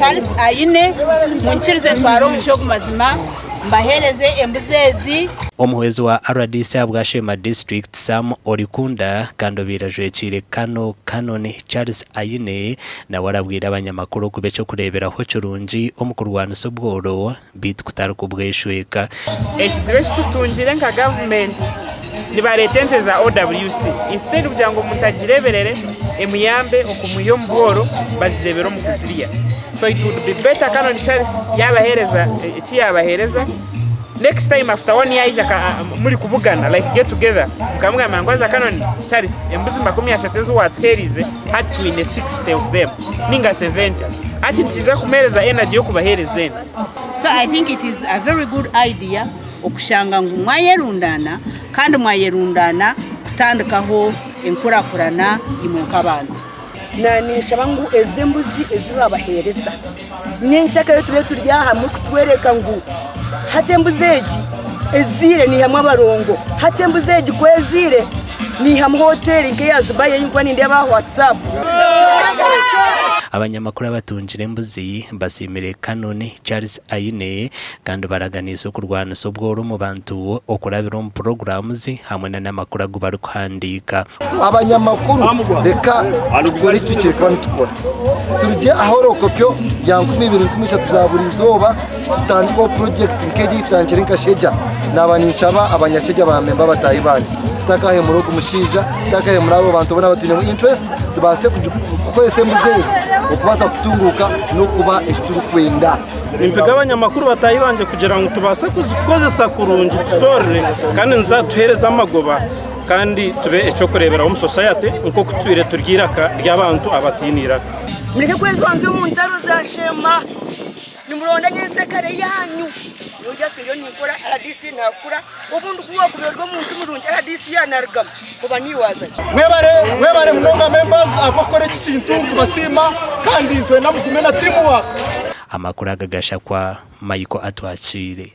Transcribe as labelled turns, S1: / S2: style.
S1: Charles Aine, munyikirize ntware omugisha ogu mazima mbaheereze embuzi ezi.
S2: Omuhwezi wa rdc ahabwa Sheema District, Sam Orikunda kandi obaire ajwekiire Kano Canon Charles Aine nawe arabwire abanyamakuru okuba eky'okureeberaho kirungi omu kurwanisa obworo beitu kutari kubweshweka.
S3: Ekizibu eki tutungire nka gavumenti nibareeta ente za OWC instead kugira ngu omuntu agireeberere emuyambe okumwiha omu bworo bazireebera omu kuzirya so it would be better Canon Charles yaabaheereza eki yaabaheereza next time after one year yaija muri kubugana like get together mukamugambira ngu haza Canon Charles embuzi 30 ezi waatuheerize hati twine 60 of them ninga 70 hati nikiija kumuheereza energy y'okubaheereza ente.
S1: So I think it is a very good idea okushanga ngu mwayerundaana kandi mwayerundaana kutandikaho enkurakurana imwe nk'abantu.
S4: Ninshaba ngu ezi embuzi ezi babaheereza nyencakare tube turi aha murikutworeka ngu hati embuzi egi ezaire neihamu abarongo, hati embuzi egi ku ezaire neihamu hoteeri nk'eya Zubayi ei ndikuba nindeeba aha WhatsApp.
S2: Abanyamakuru abatungire embuzi basiimire Canon Charles Aine kandi baraganiise okurwanisa obworo omu bantu okurabira omu puroguraamuzi hamwe n'amakuru agu barikuhandiika.
S5: Abanyamakuru reka tukore eki tuhikire kuba nitukora. Turugye aha orokopyo ya 2000 3000 za buri izooba tutandikeho purojekiti nk'egi ei tutandikire nka Sheja. Naaba ninshaba abanyasheja ba memba bataahi bangye tutakahemura ogu mushaija, tutakahemura abo bantu boona abatwinemu interest tubaase kukozesa embuzi ezi okubaasa kutunguuka n'okuba eki turikwenda.
S6: Nimpiga abanyamakuru bataahi bangye kugira ngu tubaase kuzikozesa kurungi tuzoorore kandi nizatuheereza amagoba kandi tube eky'okureeberaho omu society nk'oku tutwire turi eiraka ry'abantu abataine eiraka.
S4: Mureke kwejwanzya omu ntaro za Sheema, nimuronda nyensekare yaanyu. Nyowe just ndiyo ninkora, rdc nakura, obundi ku wakuba ori omuntu murungi rdc yanarugamu oba niiwe wazayo.
S5: Mwebare mwebare munonga members ahabw'okukora eki kintu nitubasiima kandi nitwenda mugume na team work.
S2: Amakuru aga gashakwa Michael Atwakiire.